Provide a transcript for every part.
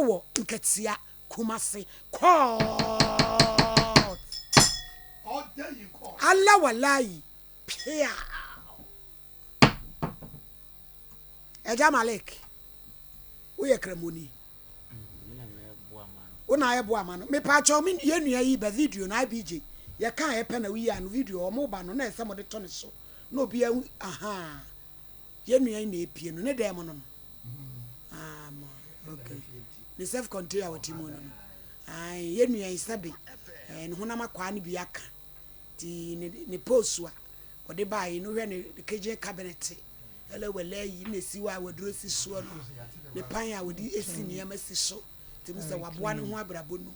Ɛwɔ Nkatia, Kumasi Court. Allah walayi piaw. Agya Malik, woyɛ kramoni. Wo na ayɛ boa ma no. Mepaakyɛw me yɛn nua yi ba video no IBJ yɛ kaa yɛ pɛ na woyi ano video ɔmo ba no na ɛsɛ mo de to ne so na obi ahu ahaa yɛn nua yi na epie no ne dɛm no no ah mo okay ne self contained a wɔte mu no no ae yɛn nua yi sɛbe ɛɛ ne honam akwaa no bi aka ti ne ne post a ɔde baa yi no hwɛ ne kitchen cabinet ɛlɛ wɛlɛ yi na esi hɔ a waduro si soɔ no ne pan a wɔde esi nneɛma si so. Nti mu sɛ waboa ne ho abrabɔ no mu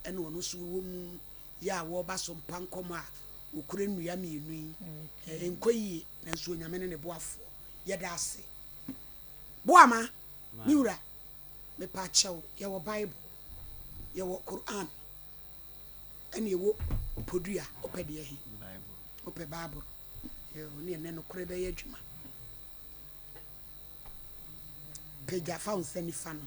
ɛna ɔno nso wɔ mu yɛ a wɔreba so mpa nkɔmɔ a wɔkura nnua mmienu yi ɛnkɔ yie nanso Onyame ne ne boafoɔ. Yɛda ase. Boama, me wura, mepa kyɛw, yɛwɔ Bible, yɛwɔ Quran, ɛna yɛwɔ podua, wopɛ deɛ he? Wopɛ Bible? Yoo, ne ɛnɛ nokorɛ bɛyɛ adwuma. Pagya fa wo nsa nifa no.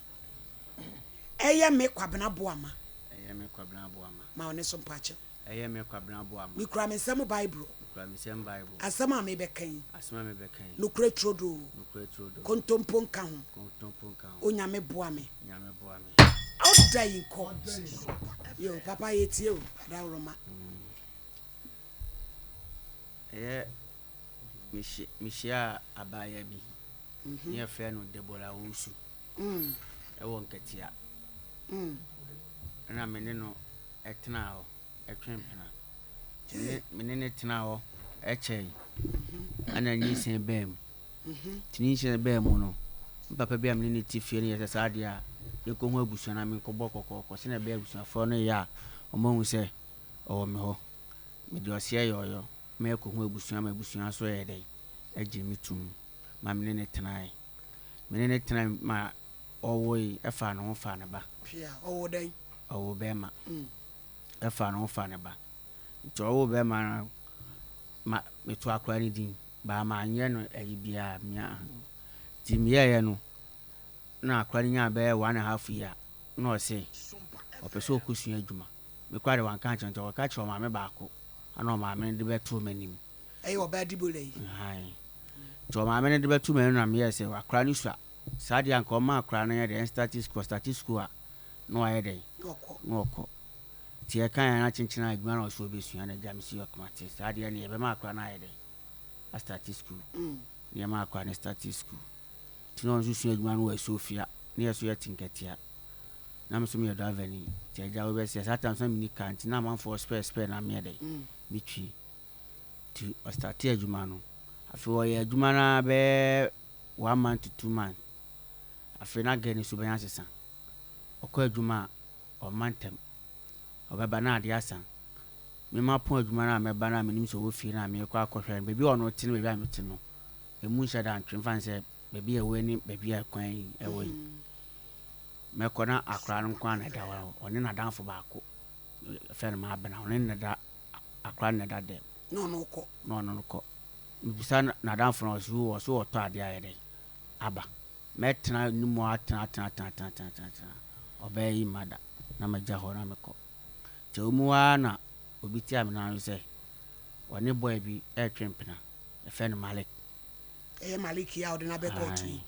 Ɛyɛ me Kwabena Boama. Ɛyɛ me Kwabena Boama. Ma wo ne so mpakyɛw. Ɛyɛ me Kwabena Boama. Mekura me nsam Bible. Mekura me nsam Bible. Asɛm a mebɛka yi. Asɛm a mebɛka yi. Nokorɛ turodoo. Nokorɛ turodoo. Kontompo nka ho. Kontompo nka ho. Onyame boa me. Onyame boa me. Ɔda yi nkɔ. Yo papa yɛtie o adaworoma. Ɛyɛ mehyiaa abaayewa bi, ne yɛfrɛ no Deborah Owusu, ɛwɔ Nkatia. Ɛna me ne no tenaa hɔ twe mpena. Nti me ne no tenaa hɔ kyɛe, ɛna nyinsɛn baa mu. Nti nyinsɛn baa mu no, me papa bi a me ne no te fie no yɛ sɛ saa deɛ a, yɛnkɔhu abusua na menkɔbɔ kɔkɔɔkɔ sɛdeɛ ɛbɛyɛ abusuafoɔ no yɛ a wɔahu sɛ ɔwɔ me hɔ. Mede ɔseɛ yɛ ɔyɔ. Mɛkɔhu abusua ma abusua nso yɛ dɛn? Gye me tom ma me ne no tenae. Me ne no tenae ma ɔwoe, ɛfaa ne ho faa ne ba. Hwɛ a, ɔwoo dɛn? Ɔwoo bɛrima. Ɛfaa ne ho faa ne ba. Nti ɔwoo bɛrima no ma metoo akwadaa no din, baa manyɛ no ayi biara. Mea nti meyɛeɛ no, na akwadaa no nyaa bɛyɛ one and half year na ɔse ɔpɛ sɛ ɔkɔsua adwuma. Me koraa deɛ wanka ankyerɛ me nti ɔkɔka kyerɛɛ ɔmaame baako ɛna ɔmaame no de bɛtoo m'anim. Ɛyɛ ɔbaa Dibole yi. Ae. Nti ɔmaame no de bɛtoo m'anim na meyɛɛ sɛ akwadaa no sua. Saa deɛ anka ɔma akwadaa no yɛ dɛn ɛnstarte sukuu, ɔstarte sukuu a na wayɛ dɛn? Na ɔkɔ. Na ɔkɔ. Nti yɛkaeɛ a na kyenkyen a adwuma na ɔsɛ ɔbɛsua na agya mesi ok mate. Saa deɛ ɛneɛ yɛbɛma akwadaa no ayɛ dɛn? Astarte sukuu. Na yɛma akwadaa no starte sukuu. Nti na ɔno nso sua adwuma no wɔ Asuofia na yɛ nso yɛte Nkatia. Na me nso meyɛ driver ni nti agya wo bɛsɛ saa time nso na menni car nti na amanfoɔ spare spare na meyɛ dɛn metwi. Nti ɔstartee adwuma no. Afei ɔyɛ adwuma no ara bɛyɛ one month to 2 months. Afei na girl no suban asesa. Ɔkɔ adwuma a ɔmma ntɛm. Ɔbɛba na adeɛ asa. Me mapɔn adwuma no a mɛba no a menim sɛ ɔwɔ fie no a merekɔ akɔhwɛ no baabi a ɔno te ne baabi a mete no emu nhyɛ da ntwe mfa no sɛ baabi a ɛwɔ yi ne baabi a kwan yi ɛwɔ yi. Mɛkɔ na akwadaa no nko ara na ɛda hɔ. Ɔne n'adamfo baako yɛfrɛ no Maabena ɔne no na ɛda akwadaa no na ɛda dɛm. Na ɔno kɔ. Na ɔno no kɔ. Mebisa n'adamfo no ɔse ɔse ɔtɔ adeɛ ayɛ dɛn aba. Mɛtena ne mu atena atena atena atena atena atena atena ɔbɛyɛ yi mma da na magya hɔ na mekɔ. Nti ɛwɔ mu ara na obi tia me nan so sɛ ɔne boy bi ɛretwe mpena yɛfrɛ no Malik. Ɛyɛ Malik yi a ɔde no abɛ court yi.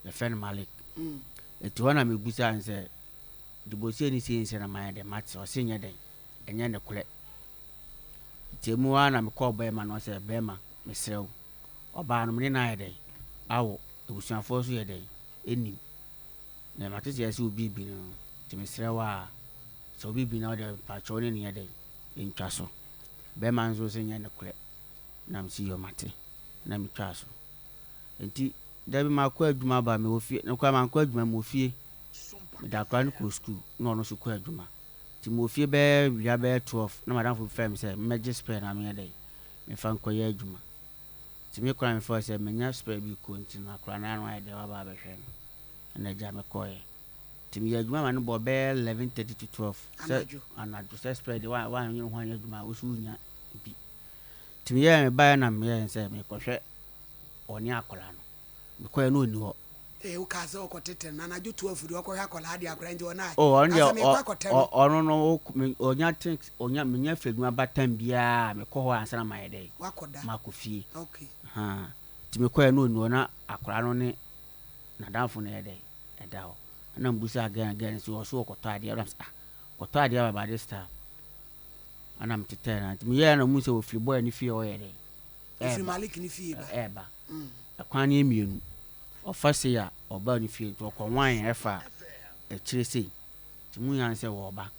Ae, yɛfrɛ no Malik. Nti hɔ na mebisaa no sɛ Debo sei ne sei nsɛ na mayɛ dɛn mate ɔse nyɛ dɛn ɛnyɛ nokorɛ. Nti emu ara na mekɔɔ bɛrima no hɔ sɛ bɛrima mesrɛ wo ɔbaa no mene no ayɛ dɛn awo abusuafoɔ nso yɛ dɛn ɛnim na mate sɛ yɛse obi bi no nti mesrɛ wo a sɛ obi bi na wode mpakyɛw wo ne no yɛ dɛn ntwa so. Bɛrima no nso se nyɛ nokorɛ na mese yoo mate na metwaa so. Nti da bi makɔ adwuma aba mewɔ fie nokorɛ mankɔ adwuma mewɔ fie mede akwadaa no kɔɔ sukuu na ɔno nso kɔɔ adwuma. Nti mewɔ fie bɛyɛ wia bɛyɛ 12 na madamfo bi frɛɛ me sɛ memmɛgye spare na menyɛ dɛn memfa nkɔyɛ adwuma. Nti me koraa mefrɛɛ sɛ manya spare bi kɔ nti no akwadaa no ano ayɛ dɛn waba abɛhwɛ no ɛna agya mekɔeɛ. Nti meyɛ adwuma ma no bɔɔ bɛyɛ 11:30 to 12 sɛ anadwo sɛ spare deɛ woanyɛ ho anyɛ adwuma a wo so wonya bi. Nti meyɛɛ mebaeɛ na meyɛɛ sɛ mekɔhwɛ ɔne akwadaa no. Mekɔeɛ na ɔnni hɔ. Ee, wokaa sɛ ɔkɔtete no, na anadwo 12 deɛ ɔkɔhwɛ akwadaa deɛ akwadaa nti ɔna Oh, ɔno ka deɛ sɛ mekɔ ɔ akɔtɛ ɔ no. ɔno no wo me ɔnya te ɔnya menya firi adwuma ba time biara a mekɔ hɔ ansa na mayɛ dɛn Wakɔda. makɔ fie. Okay. Ahaa nti mekɔɛ no ɔnni hɔ na akwadaa no ne n'adamfo no yɛ dɛn ɛda hɔ. Ɛna mebusaa girl no, girl no se ɔse ɔkɔtɔ adeɛ ɛna mese ah kɔtɔ adeɛ aba by this time. Ɛna metetɛɛ no nti meyɛɛ na muhu sɛ ɔfiri boy no fie ɔyɛ dɛn Ɔfiri ɛɛba Malik no fie ba. ɛɛba. Ɛkwan no yɛ mmienu, ɔfa sei a ɔba ne fie nti ɔkɔ wan ɛfa akyire sei nti mu nya no sɛ wɔɔba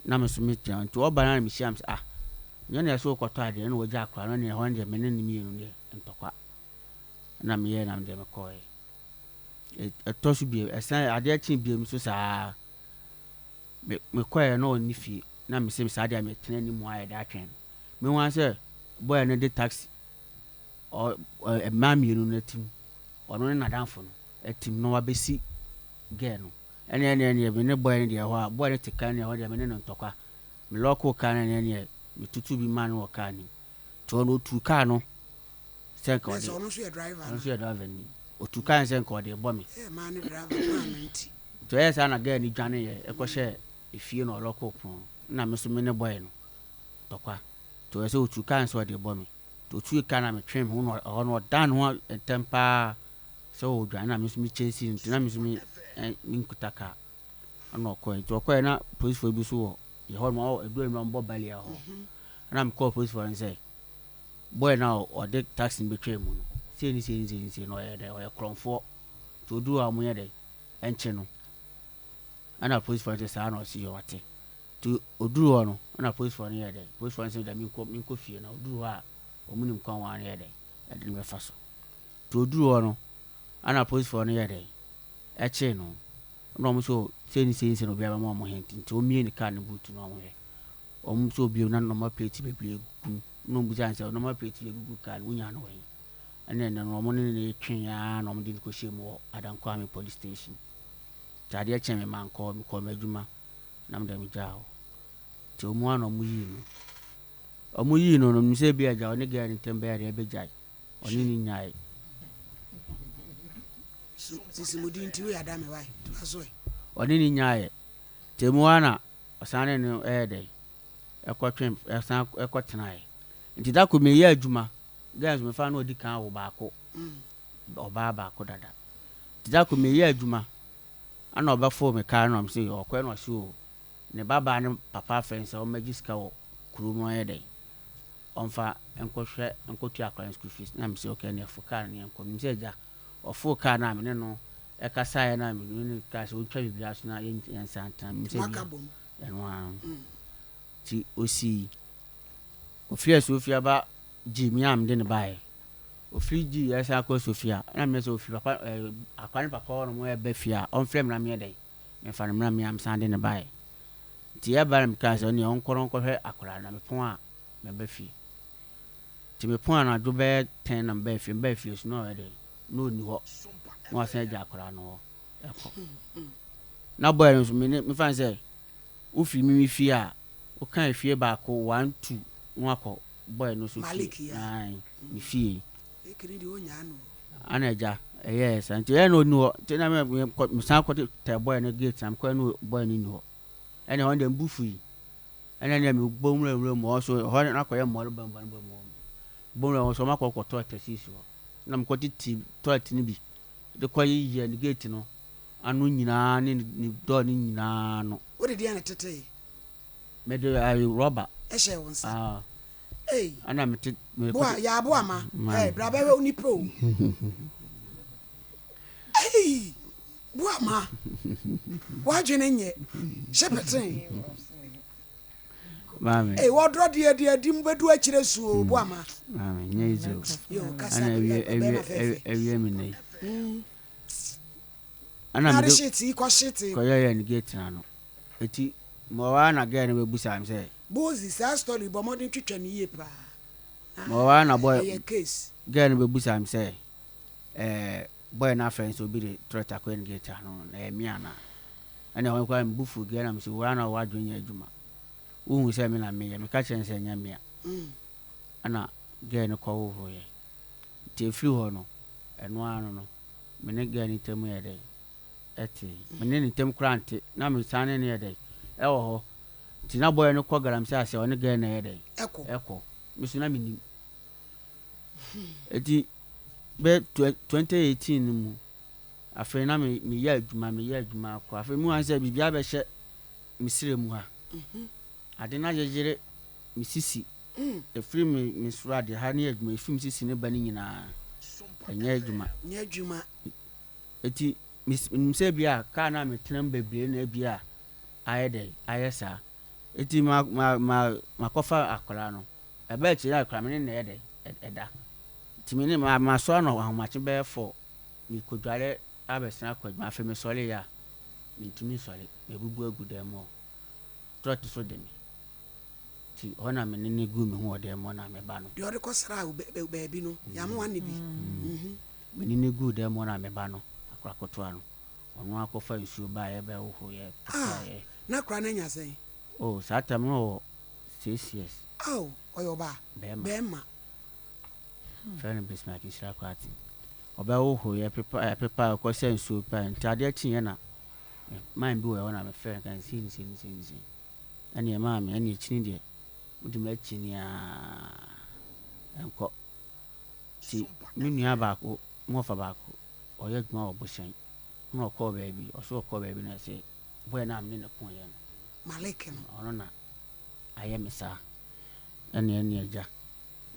na me nso me gyina hɔ nti ɔba no na me hyia me sɛ ah nyɛ na ɛsɛ wokɔtɔ adeɛ na wagya akora no neɛ ɛhɔ no deɛ me ne no mmienu deɛ ntɔkwa na meyɛɛ na me deɛ mekɔɛ ɛtɔ so bio ɛsan adeɛ kye bio nso saa me mekɔɛ na ɔnni fie na me sɛ saa deɛ metena anim ayɛ de atwɛn no mehu sɛ bɔyɛ no de taxi ɔ ɛ mmaa mmienu no atim, ɔno ne n'adamfo no atim na wabɛsi girl no. Ɛneɛ ɛneɛ ɛneɛ me ne boy no deɛ ɛhɔ a, boy no te car no ɛhɔ deɛ me ne no ntɔkwa. Me lɔɔkoo car no ɛneɛ ɛneɛ me tutu bi maa no wɔ car no mu. Nti ɔno ɔtuu car no sɛ nka Na ɔde, sɛ ɔno nso yɛ driver ɔno nso anaa? yɛ driver ni. Ɔtuu car no sɛ nka ɔde rebɔ me. Ɛyɛ mmaa ne driver paa no nti. Nti ɔyɛɛ saa na girl no dwaneeɛ ɛkɔhyɛɛ efie na ɔlɔɔkoo pono no. Ɛna me nso me ne boy no ntɔkwa. Nti ɔyɛ sɛ ɔtuu car no sɛ ɔde rebɔ me. Nti otuui kaa na metwee me ho na ɛhɔ no ɔdan ne ho ntɛm paa sɛ ɔredwane na me nso me chase no nti na me nso me menkuta kaa ɛna ɔkɔɛ nti ɔkɔɛ na polisifoɔ bi nso wɔ yɛ hɔ nom ɛdu anwummerɛ ɔmo bɔ balia hɔ ɛna mekɔɔ polisifoɔ no sɛ boy no a ɔde taxi no bɛtwaa mu no sei ne sei ne sei ne sei na ɔyɛ dɛ ɔyɛ korɔmfoɔ nti ɔduru hɔ a ɔmo yɛ dɛ ɛnkye no ɛna polisifoɔ no sɛ saa na ɔsi yɛ wate Nti ɔduruu hɔ no, ɛna apolisifoɔ no yɛɛ dɛn? Apolisifoɔ no se dɛ menkɔ, menkɔ fie na ɔduru hɔ a, wɔn nim kwan wɔn yɛ dɛn, ɛde no bɛfa so. Nti ɔduruu hɔ no, ɛna apolisifoɔ no yɛɛ dɛn, ɛkyee no. Ɛna wɔn se oh, sei ne sei ne sei na obiara bɛma wɔn hint, nti wɔmmue ne car no boot na wɔnhwɛ. Wɔn nso wɔbue mu na nnoɔma plate bebree gugu mu. Ɛna wɔbisaa no sɛ, nnoɔma plate yi agugu car no mu, wonyaa no wɔ he? Ɛna ɛnɛ no wɔn ne no twee ara na wɔde no kɔhyɛɛ mu wɔ Adankwame police station. Nti adeɛ kyee me mankɔ, mekɔɔ m'adwuma. Na me deɛ megyaa hɔ. Nti ɔmo ara na ɔmo yii no. Ɔmo yii no no, menim sɛ ebia agya ɔne girl no ntam bɛyɛ adeɛ ɛbɛgyae. Ɔne no nyae. Sisi mu di nti woyɛ ada me wae. Toa so ɛ. Ɔne no nyaeɛ. Nti emu ara na ɔsan ne no ɛyɛ dɛn? Ɛkɔtwe, ɛsan ɛkɔtenaeɛ. Nti da koro meyɛ adwuma, girl nso mefa no ɔdi kan awo baako, ɔbaa baako dada. Nti da koro meyɛ adwuma, Ɛna ɔbɛfoo me car no na mese ɔkɔɛ na ɔse oo ne ba baa ne papa afrɛ no sɛ ɔmmɛgye sika wɔ kuro mu ɔnyɛ dɛn ɔmfa nkɔhwɛ nkɔtua akwadaa no school fees na mese okay ɛneɛ fo car no yɛnkɔ menim sɛ agya ɔfoo car no a me ne no ɛkasaeɛ na me ne no kaa sɛ ɔntwa biribiara so na yɛnsan ntena menim sɛ Moaka bia bom. ɛno ara nti ɔsii ɔfiri asuofie aba gyee me a mede no baeɛ Ofiri gyi yɛ san kɔ Sofia na meyɛ sɛ ofiri papa ɛɛ akora ne papa hɔ nom ɛɛba fie a ɔmfrɛ me na meyɛ dɛn memfa no mmra me a mesan de no baeɛ nti yɛba na mekaa sɛ ɔneɛ ɔnkɔ na ɔnkɔhwɛ akora no na mepɔn a mɛba fie nti mepɔn anadwo bɛyɛ ten na mebaa fie mebaa fie so na ɔyɛ dɛn na ɔnni hɔ na wasan agya akora no hɔ ɛkɔ na bɔyɛ no nso me ne mefa no sɛ wofiri me me fie a woka efie baako one two na wakɔ boy no so Malik fie ya. ae ne fie. Ekiri deɛ ɔnyaa no o. Ana agya ɛyɛɛ saa nti ɛyɛ na ɔnni hɔ nti na me me kɔ mesan kɔ tɛ boy no gate na mekɔɛ no boy no nni hɔ ɛna ɛhɔ no deɛ me bo fui ɛna ɛna me bɔ nwura nwura mu hɔ so ɛhɔ no akɔyɛ mmɔre bam bam bam hɔ bɔ nwura hɔ so ɔmo akɔ kɔ toilet sisi hɔ na mekɔ tete toilet no bi de kɔ yeyɛ ne gate no ano nyinaa ne ne door no nyinaa no. Wode deɛn na ɛtetee? Mede ayi rɔba. Ɛhyɛɛ wo nsa. Ah. Ei. Ɛna mete. Boa yɛ aboa ma. Hey, bra bɛhwɛ wo nipa o. Ei, boa ma. W'adwene nyɛ. Hyɛ pɛtɛn. Maame. Ei, wɔdrɔ deɛ deɛ di mu bɛdu akyire su o, boa ma. Maame, nyɛ easy o. Yo, kasa Ɛna awie bɛrima awie fɛfɛ. awie mi nɛ yi. Ɛna Na ade mede hyete yi kɔ hyete. kɔyɛ yɛ ne gate na no. Eti mewɔ hɔ ara na girl no bɛbusaa me sɛ. Bozi, saa story yi bɔ mmɔden twitwa no yie paa. Na Mewɔ hɔ ara na boy ɛyɛ case. girl no bɛbusaa me sɛ ɛɛ boy no afrɛ no sɛ obi de toilet akɔyɛ ne gate ano na ɛyɛ me anaa. Ɛna ɛhɔ no koraa me bo fuu girl no na mese wo ara na w'adwene nyɛ adwuma. Wohu sɛ me na meyɛ, meka kyerɛ no sɛ ɛnyɛ me a. Ɛna girl no kɔhohoroeɛ. Nti ɛfiri hɔ no, ɛno ara no no. Me ne girl no ntam yɛ dɛn? Ɛtee. Me ne ne ntam koraa nte. Na me san ne no yɛ dɛn? Ɛwɔ hɔ. Nti na boy no kɔ galamsey ase a, ɔne girl no yɛ dɛn? Ɛkɔ. Ɛkɔ. Me nso na mennim. Nti bɛ 2018 no mu, afei na me meyɛ adwuma, meyɛ adwuma kɔ. Afei mehu ara sɛ biribi abɛhyɛ me serɛ mu ha. Ade no ayeyere me sisi. Ɛfiri me me soro adeɛ ha ne adwuma, ɛfiri me sisi ne ba no nyinaa, ɛnyɛ adwuma. Nyɛ adwuma. Eti menim sɛ bi a kaa no a metena mu bebree na ebi a ayɛ dɛn ayɛ saa. Eti ma ma ma makɔfa akwadaa no. Ɛbaa akyire na akwadaa me ne no na ɛyɛ dɛn ɛda. Nti me ne ma masoa no ahomakye bɛyɛ four. Mekɔdware abɛsena akɔ adwuma. Afei mesɔreeɛ a mentumi nsɔre. Mabubu agu dan mu hɔ. Trɔt nso de me. Nti hɔ na me ne no guu me ho wɔ dan mu hɔ na me ba no. Deɛ ɔde kɔsraa wo baabi no, yɛama woanne bi. Me ne no guu dan mu hɔ na me ba no, akora ketewa no, ɔno ara kɔfaa nsuo baeɛ bɛhohoroeɛ, Ah, pepaeɛ. na akora no anya sɛn? Oh, saa time no na ɔwɔ 6 years. Ao, ɔyɛ ɔbaa? Bɛɛma. Bɛɛma. Frɛ no Bismarck Nhyira Kwati. Ɔbɛhohoroeɛ, pepaeɛ, pepaeɛ, ɔkɔsaa nsuo pepaeɛ. Nti adeɛ kyeeɛ na man bi wɔ hɔ na mefrɛɛ no kaa sɛ sei ne sei ne sei ne sei. Ɛneɛ maame, ɛneɛ kyini deɛ, wode m'akyini aa, ɛnkɔ. Nti me nua baako, me wɔfa baako, ɔyɛ adwuma wɔ Bohyɛn. Ɛna ɔkɔɔ baabi, ɔse ɔkɔɔ baabi na ɛse boy no a me ne no koeɛ no, Malik no. ɔno na ayɛ me saa. Ɛneɛ ɛneɛ agya,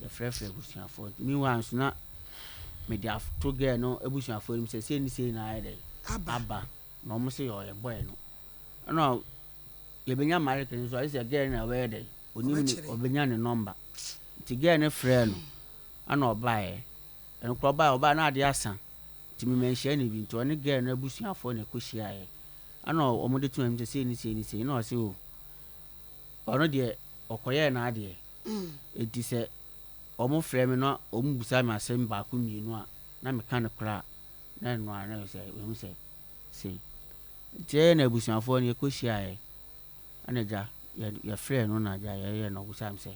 yɛfrɛfrɛ abusuafoɔ. Meanwhile nso na mede ato girl no abusuafoɔ anim sɛ sei ne sei na ayɛ dɛn Aba. aba. Na wɔn se ɔyɛ boy no. Ɛna yɛbɛnya Malik no nso ayɛ sɛ girl no na ɔbɛyɛ dɛn, onim ne, Ɔbɛkyerɛ. ɔbɛnya ne number. Nti girl no frɛɛ no, ɛna ɔbaeɛ. Ɛno koraa ɔbaeɛ, ɔbaeɛ na adeɛ asa. Nti me manhyia no bi. Nti ɔne girl no abusuafoɔ na ɛkɔhyiaeɛ. Ɛna wɔde too anim sɛ sei ne sei ne sei. Ɛna ɔse o, ɔno deɛ ɔkɔyɛɛ n'adeɛ. Nti sɛ wɔfrɛ me na wɔbisa me asɛm baako mmienu a, na meka no korɛ a, na ɛno ara na ɛyɛ sɛ wɔhu sɛ sei. Nti ɛyɛ na abusuafoɔ no yɛkɔhyiaeɛ. Ɛna agya, yɛfrɛɛ no na agya yɛyɛɛ no, ɔbisaa me sɛ,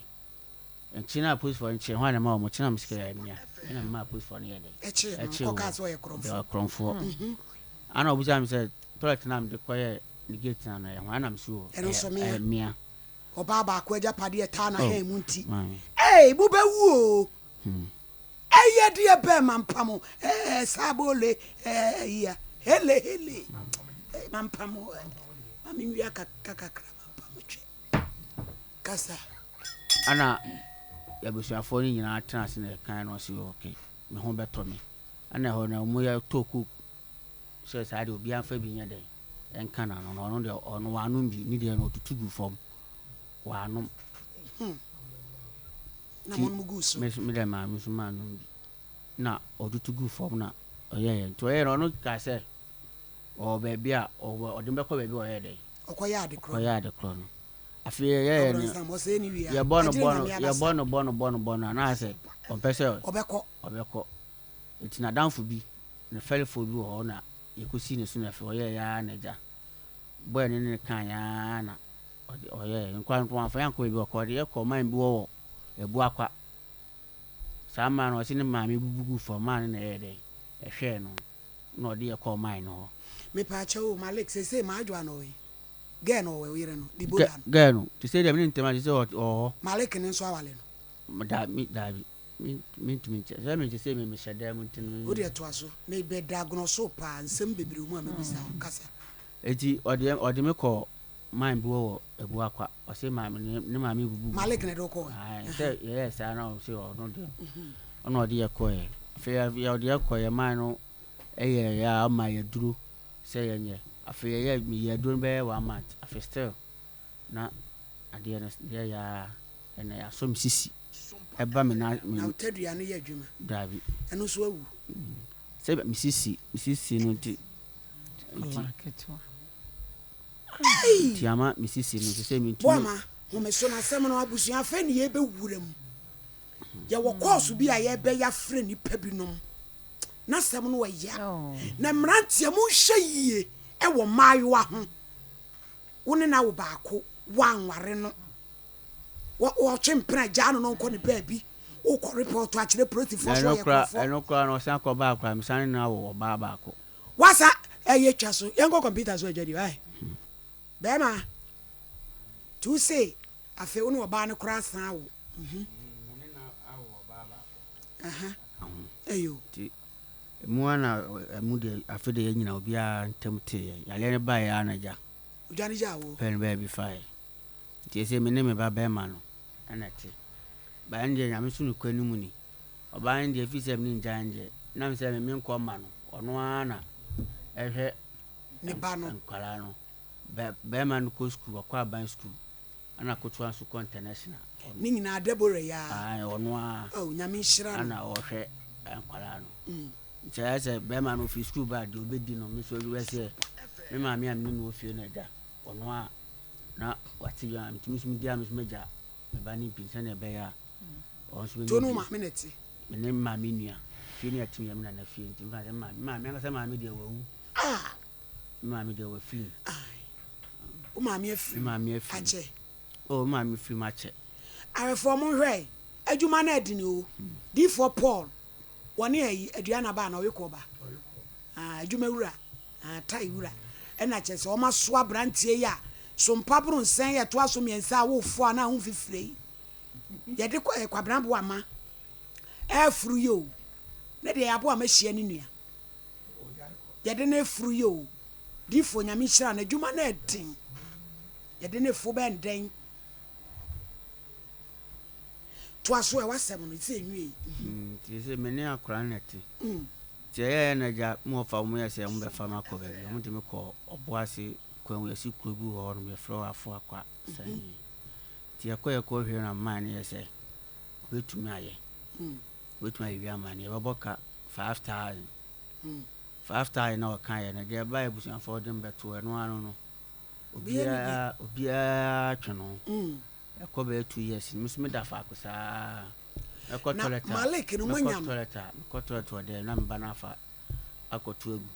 Nkye na apolisifoɔ no kyee hwan na ɛma wɔn kye na me sika yɛ mea me na mema apolisifoɔ no yɛ dɛ Ɛkyee no ɛkyee kɔkaa wɔ sɛ ɔyɛ korɔmfoɔ. ɔyɛ korɔmfoɔ ana ɔbisaa me sɛ toilet na mede kɔyɛ ne gate na no ɛyɛ hwan na me so Ɛno nso ɛyɛ mea. ɛyɛ mea. Ɔbaa baako agyapadeɛ taa Oh n'ahan mu nti maame. ei mobɛwu oo Ɛyɛ deɛ bɛn mampamo eh Sabole eh yia hele hele eh mampamo eh ma menwia kakra kakra mampamo twɛ. Kasa. Ɛna abusuafoɔ no nyinaa tena ase na yɛkae na ɔse ok me ho bɛtɔ me. Ɛna ɛhɔ no ɔmo yɛ tɔɔ coke sɛ saa deɛ obiara mfa bi nyɛ dɛn ɛnka n'ano na ɔno deɛ ɔno wanom bi ne deɛ no ɔtutu gu fam wanom. Hmm. Na Nti mo nom guu so. me nso me deɛ maa me nso manom bi na ɔtutu gu fam na ɔyɛɛ nti ɔyɛɛ no ɔno kaa sɛ ɔwɔ baabi a ɔwɔ ɔde me bɛkɔ baabi a ɔyɛ dɛn. Ɔkɔyɛ ade korɔ no. Ɔkɔyɛ ade korɔ no. Afei yɛyɛɛ no Ɔbrɔnsam, ɔsɛe ne wie a, yɛbɔ no agyere bɔ no Nyame abasa. yɛbɔ no bɔ no bɔ no bɔ no a na ayɛ sɛ ɔmpɛ sɛ Ɔbɛkɔ. ɔbɛkɔ. Nti n'adamfo bi, ne fɛrefoɔ bi wɔ hɔ na yɛkɔsii ne so na afei ɔyɛeɛ ara na agya bɔe no ne no kaeɛ ara na ɔde ɔyɛeɛ. Nkwa mpo wamfa yɛn ankɔ baabi ɔkɔ ɔde yɛn kɔɔ man bi hɔ wɔ Abuakwa. Saa man no ɔse ne maame bubu guu fam, man no na ɛyɛɛ dɛn? Ɛhwɛɛ no. Na ɔde yɛ kɔɔ mine no hɔ. Mepaakyɛw o Malik seesei m'adwoa na ɔwɔ he? Girl no ɔwɔ he? Wo yere no, Deborah no. Girl no, te sɛ deɛ me ne ntɛm a te sɛ ɔwɔ hɔ. Malik no nso awale no? Daabi, daabi, mentumi nkyɛ, sɛ me te sɛ me mehyɛ dan mu nti no. Wo deɛ toa so, me bɛ da agorɔ so paa, nsɛm bebree wɔ mu a mɛbisa wo, kasa. Enti ɔde ɔde me kɔɔ mine bi hɔ wɔ Abuakwa, ɔse maame ne ne maame bubu gu Malik fam. na ɛde wo kɔɔ hɔ? Ae, sɛ yɛyɛɛ saa na ɔse ɔno deɛ ɔna ɔde yɛ kɔeɛ. Afei yɛ ɔde yɛ kɔeɛ mine no yɛɛ a ɔma yɛ aduro sɛ yɛnyɛ. Afei yɛyɛ meyɛɛ aduro no bɛyɛ one month afei still na adeɛ no yɛyɛ ara ɛnɛ asɔ me sisi ɛba me nan me. Na wo tadua no yɛ adwuma? Daabi. Ɛno nso awu? Sɛ me sisi me sisi no nti nti. Ei! Nti ama me sisi no sɛ mentumi. Boama, home so na asɛm no abusua afei ne yɛbɛwura mu. Yɛwɔ kɔɔso bi a yɛbɛyɛ afrɛ nnipa binom. N'asɛm no ɛya. Na mmeranteɛ monhwɛ yie wɔ mmaayewa ho. Wo ne no awo baako, woanware no. Ɔtwe mpena, gyaa no na ɔnkɔ ne baabi. Wokɔ report akyerɛ polisifoɔ so ɔyɛ korɔmfoɔ. Ɛno koraa no ɔsan kɔ baa koraa mesan ne no awo ɔbaa baako. Wasa ɛyɛ twa so yɛnkɔ computer so adwa di wae bɛɛma nti wo se afei wo ne ɔbaa no koraa san awo mhm aha ɛyo. Nti emu ara na ɛmu deɛ afe deɛ yɛn nyina obiara ntam teeɛ yareɛ no baeɛ ara na gya. Odwane gyaa wo. Pɛ no baabi faeɛ nti ɛsei me ne me ba bɛɛma no ɛna ɛte. But ɛno deɛ Nyame so nokorɛ no mu ni, ɔbaa no deɛ ɛfiri sɛ mene ngyae no deɛ, nam sɛ me menkɔ mma no, ɔno ara na ɛhwɛ Ne ba no. nkwadaa no. Bɛ bɛrima no kɔ sukuu, ɔkɔ aban sukuu, ɛna ketewa nso kɔ international. Ne nyinaa Deborah yi ara. Ae, ɔno ara Oh, Nyame nhyira no. ɛna ɔhwɛ nkwadaa no. Nti ayɛ sɛ bɛrima no ɔfiri sukuu ba a, deɛ ɔbɛdi no, me nso ɛbɛyɛ sɛ me maame a mene no wɔ fie no agya, ɔno a na wate bi a, nti me nso medi a me nso m'agya Me ba no bi sɛnea ɛbɛyɛ a ɔno nso bɛnya bi. maame na ɛte? Me ne me maame nua. Fie no yɛte yɛ me nana fie nti mefa sɛ me maame me maame ankasa maame deɛ wawu. Ah. Me maame deɛ wafiri mu. Wo maame afiri mu. Me maame afiri mu. Akyɛ. Oh, me maame firi mu akyɛ. Awɛfoɔ mo nhwɛ adwuma no ɛdene o. Diifoɔ Paul wɔne ayi aduana ba na ɔyekɔ ba. Ah, adwuma wura. Tai wura, ɛna kyerɛ sɛ wɔasoa aberanteɛ yi a sompa boro nsɛn a ɛtoa so mmiɛnsa a wofoɔ a na ho mfifire yi yɛde kɔ eh, Kwabena Boama ɛfuru yi o ne deɛ yɛaboa ma hyia ne nua yɛde no efuru yi o difoɔ nyame nhyira no adwuma no ɛden yɛde no efo bɛn dɛn toa so ɛwɔ asɛm no sɛ enwie yi. Nti sɛ me ne akora no na ɛte. Nti ɛyɛɛ na agya me wɔfa wɔn yɛ sɛ wɔn bɛfa me akɔ baabi. Wɔn de me kɔɔ Ɔboase kwan mu, yɛsi kuro bi wɔ hɔ nom yɛfrɛ hɔ Afoakwa Sani. Nti yɛkɔ yɛkɔ hwɛ na man no yɛ sɛ obetumi ayɛ. Obetumi ayɛ bi ama no yɛbɛbɔ ka 5,000. 5,000 na ɔka yɛ no deɛ ɛbaeɛ abusuafoɔ de me bɛto ɛno ano no obiara obiara twe no. Ɛkɔ bɛyɛ 2 years no me nso meda faako saa. Mɛkɔ Na toilet a, Malik no mɛkɔ moanya no. toilet a, mekɔ toilet wɔ dɛm na me ba no afa akɔto agu.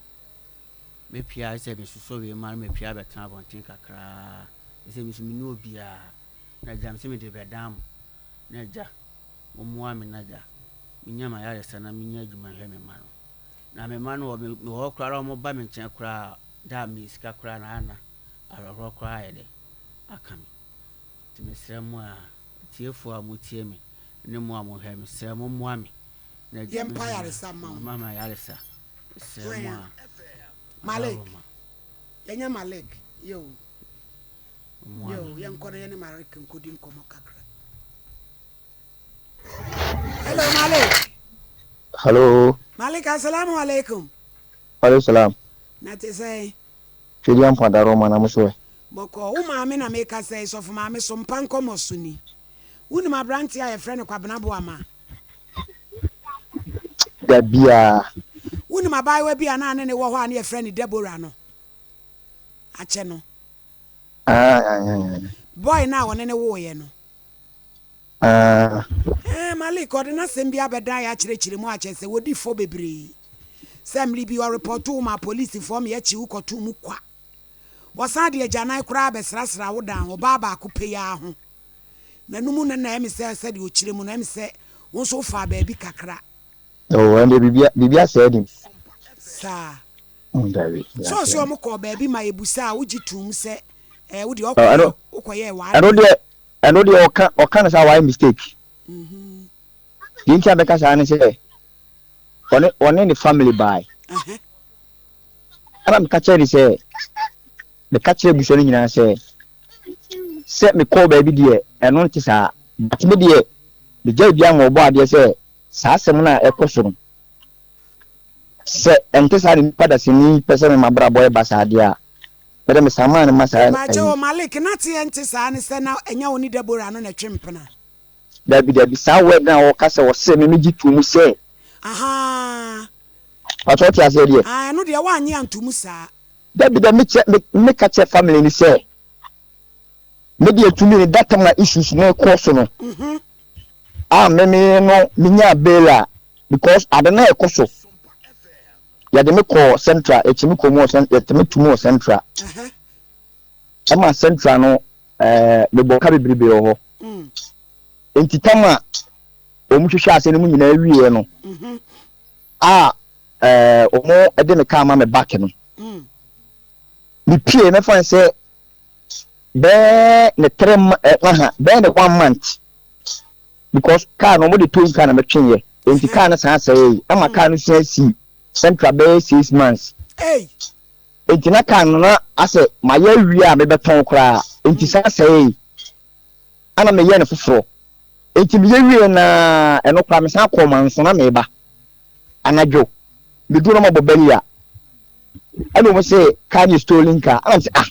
Mɛpue a, ayɛ sɛ mesosɔ wei mu a na mapue abɛtena abɔnten kakraa. Ayɛ sɛ me nso menni obiara. Na agya mese mede rebɛdan mo. Na agya, mommoa me na agya, menya m'ayaresa na menya adwuma nhwɛ me mma no. Na me mma no wɔ me mewɔ hɔ koraa na wɔba me nkyɛn koraa a, da a meyɛ sika koraa na ayɛ na awerɛhoɔ koraa ayɛ dɛ aka me. Nti mesrɛ mo a, atiefoɔ a motie me ne mo a mohwɛ me, mesrɛ mo mmoa me na agya Yɛmpa ayaresa mma wo. Momma me ayaresa. Mesrɛ mo a. Malik. Adaworoma. Yɛnyɛ Malik. Yo. Mmoa Yo, me. yɛnkɔ na yɛne Malik nkɔdi nkɔmmɔ kakra. Hello, Malik. Hello. Malik, assalamu alaikum. Alaikum salam. Na te sɛn? Twedi ampo adaroma na mo so ɛ? Bɔkɔɔ, wo maame na mekasa yi, sɔfo maame so mpa nkɔmmɔ so ni. Wonim aberanteɛ a yɛfrɛ no Kwabena Boamah? Dabiaa. Wonim abaayewa bi a na ne ne wɔ hɔ a ne yɛfrɛ no Deborah no? Akyɛ no. Ah, ah, ah. Boy no a ɔne ne woeɛ no. Ah. Eh, Malik, ɔde n'asɛm bi abɛdan yɛ akyerɛkyerɛ mu akyɛ sɛ wɔdi fɔ bebree. Sɛ mmere bi ɔrepɔto wo ma apolisifoɔ ma yɛkye wo kɔtoo mu kwa. Wɔsan de agyanan koraa bɛsrasraa wo dan ɔbaa baako pɛ yi ara ho. Na no mu no na ɛyɛ me sɛ sɛdeɛ ɔkyerɛ mu no, ɛyɛ me sɛ wo nso wofaa baabi kakra. Oh, ɛnde biribi biribi asɛe anim. Saa. Dabi. Sɛ ɔsɛ wɔn kɔɔ baabi ma yɛbusaa a, wogye toom sɛ ɛɛ wo deɛ Oh, ɔkɔyɛ ɛno wokɔyɛɛ ɛno w'adeɛ. deɛ ɛno deɛ ɔka ɔka no saa wayɛ mistake. Deɛ nti a bɛka saa ne sɛ ɔne ɔne ne family bae. Ɛhɛ. Ɛna meka kyerɛ ne sɛ meka kyerɛ abusua no nyinaa sɛ sɛ mekɔɔ baabi deɛ ɛno nte saa but me deɛ megyae bi ama ɔbɔ adeɛ sɛ saa asɛm no a ɛkɔ so no sɛ ɛnte saa na nipa dasani pɛ sɛ me mabrabɔ ɛba saa deɛ a mɛdɛ mesan maa no ma saa Mepaakyɛw ayi o Malik na teɛ nte saa ne sɛ na ɛnyɛ wo ne Deborah no na ɛtwe mpena. Dabi dabi saa word no a wɔka sɛ wɔsɛ me megye to mu sɛ Ahaa. Pakyɛ wote aseɛ deɛ. Ah ɛno deɛ woannye anto mu saa. Dabi dabi mekyɛ me meka kyerɛ family no sɛ me deɛ tumi no that time a issues no kɔ so no a me me no menyaa bail a because ade no ɛkɔ so yɛde me kɔɔ central yɛkye me kɔ mu wɔ cent yɛte me to mu wɔ central ɛma central no ɛɛ mebɔ ka bebrebe wɔ hɔ nti tam a. wɔn hwehwɛ asɛm no mu nyinaa wieɛ no a ɛɛ wɔn de me kaa ma me back no mepie mɛfa no sɛ bɛɛ ne three aha bɛɛ ne one month because kaa no wɔn de towing car na mɛtwe yɛ nti kaa no san sɛɛ ama kaa no san si central bɛyɛ 6 months. Nti na kaa no na asɛ mayɛ awie a mebɛtɔn koraa, nti san sɛɛ ana meyɛ no foforɔ. Nti meyɛ wie na ɛno koraa mesan kɔɔ Manso na meba anadwo meduru na mabɔ bɛli a ɛna wɔn sɛ kaa no yɛ stolen car. Ɛna mo sɛ, "Ah,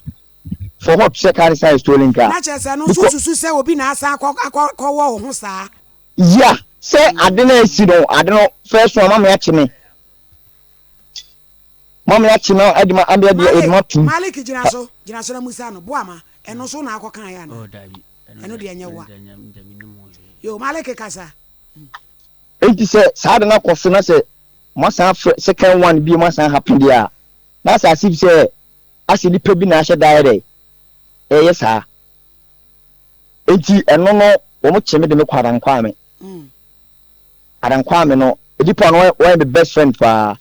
for what sɛ kaa no san yɛ stolen car?" Na kyerɛ sɛ no nso susu sɛ obi na asan akɔ akɔ kɔwɔ wo ho saa. Ya sɛ ade no asi no, ade no first one mama akye me, mama akye no ɛde ma ɛde ɛde ɛde ma tum. Malik, gyina so, gyina so na musa no boama ɛno so na akɔ kan yɛ ana? Oh, dabi. Ɛno deɛ ɛnyɛ wa. Yo, Malik, kasa. Nti sɛ saa de no akɔ so na sɛ mo asan afrɛ second one bi mo asan happen deɛ a, na asɛ as if sɛ asɛ nipa bi na ahyɛ da yɛ dɛ ɛyɛ saa. Nti ɛno no wɔn kye me de me kɔ Adankwame. Adankwame no nipa no wɔyɛ me best friend paa,